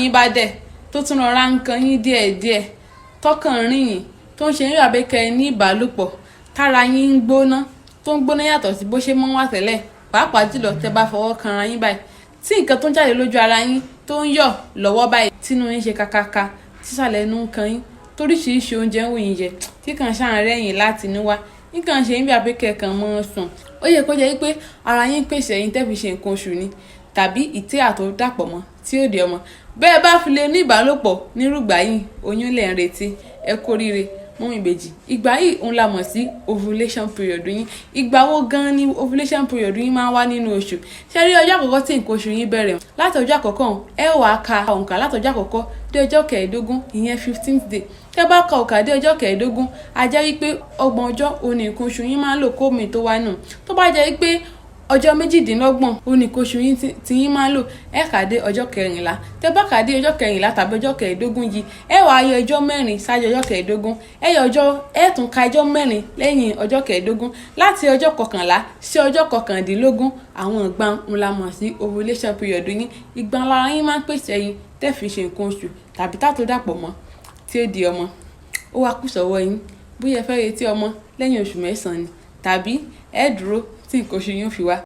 Yín bá dẹ̀ tó tún rọra ń kan yín díẹ̀díẹ̀, tọkàn rìn yín, tó ń ṣe yín àbí kẹ́ ẹ ní ìbálòpọ̀, tára yín ń gbóná, tó ń gbóná yàtọ̀ sí bó ṣe mọ́ wà tẹ́lẹ̀, pàápàá jùlọ tẹ́ bá fọwọ́ kan ara yín báyìí, tí nǹkan tó ń jáde lójú ara yín tó ń yọ̀ lọ́wọ́ báyìí, tínú yín ṣe kakaka, tísàlẹ̀ inú ń kan yín, toríṣiríṣi oúnjẹ ń wù yín jẹ, tí kàn ṣáà rẹ́yìn láti inú wá, nǹkan ṣe yín bí àbí kẹ̀kàn mọ́ sùn. Ó yẹ kó jẹ́ wípé ara yín pèsè ẹyin tẹ́ fi ṣe nǹkan oṣù ni, tàbí ìtẹ́ àtò dàpọ̀ mọ́ tí ó di ọmọ. Bẹ́ẹ̀ bá fi lè ní ìbálòpọ̀ nírúgbà yìí, oyún lẹ̀ ń retí. Ẹ kú oríire, mummy ìbejì. Ìgbà yìí òun la mọ̀ sí ovulation period yín. Ìgbà wo gan ni ovulation period yín máa ń wá nínú oṣù? Ṣé rí ọjọ́ àkọ́kọ́ tí nǹkan oṣù yín bẹ̀rẹ̀, láti ọjọ́ àkọ́kọ́ ẹ wàá ka òǹkà láti ọjọ́ àkọ́kọ́ dé ọjọ́ 15, ìyẹn 15th day. Tẹ́ bá ka òǹkà dé ọjọ́ 15, a jẹ́ wípé 30 ọjọ́ òun ní nǹkan oṣù yín máa ń lò kó mi tó wá nù. Tó bá jẹ́ wípé ọjọ́ 28 òun ní nǹkan oṣù yín tí yín máa ń lò, ẹ kà dé ọjọ́ 14. Tẹ́ bá kà dé ọjọ́ 14 tàbí ọjọ́ 15 yìí, ẹ wàá yọ ọjọ́ 4 ṣáájú ọjọ́ 15, ẹ yọ ọjọ́, ẹ tún ka ọjọ́ 4 lẹ́yìn ọjọ́ 15. Láti ọjọ́ 11 sí ọjọ́ 19, àwọn ìgbà ń la mọ̀ sí ovulation period yín. Ìgbà lára yín máa ń pèsè ẹyin tẹ́ fi ṣe nǹkan oṣù tàbí tá tó dàpọ̀ mọ́ tí ó di ọmọ. Ó wá kù sọ́wọ́ yín bóyá ẹ fẹ́ retí ọmọ lẹ́yìn oṣù 9 ni, tàbí ẹ dúró tí nǹkan oṣù yín ó fi wá.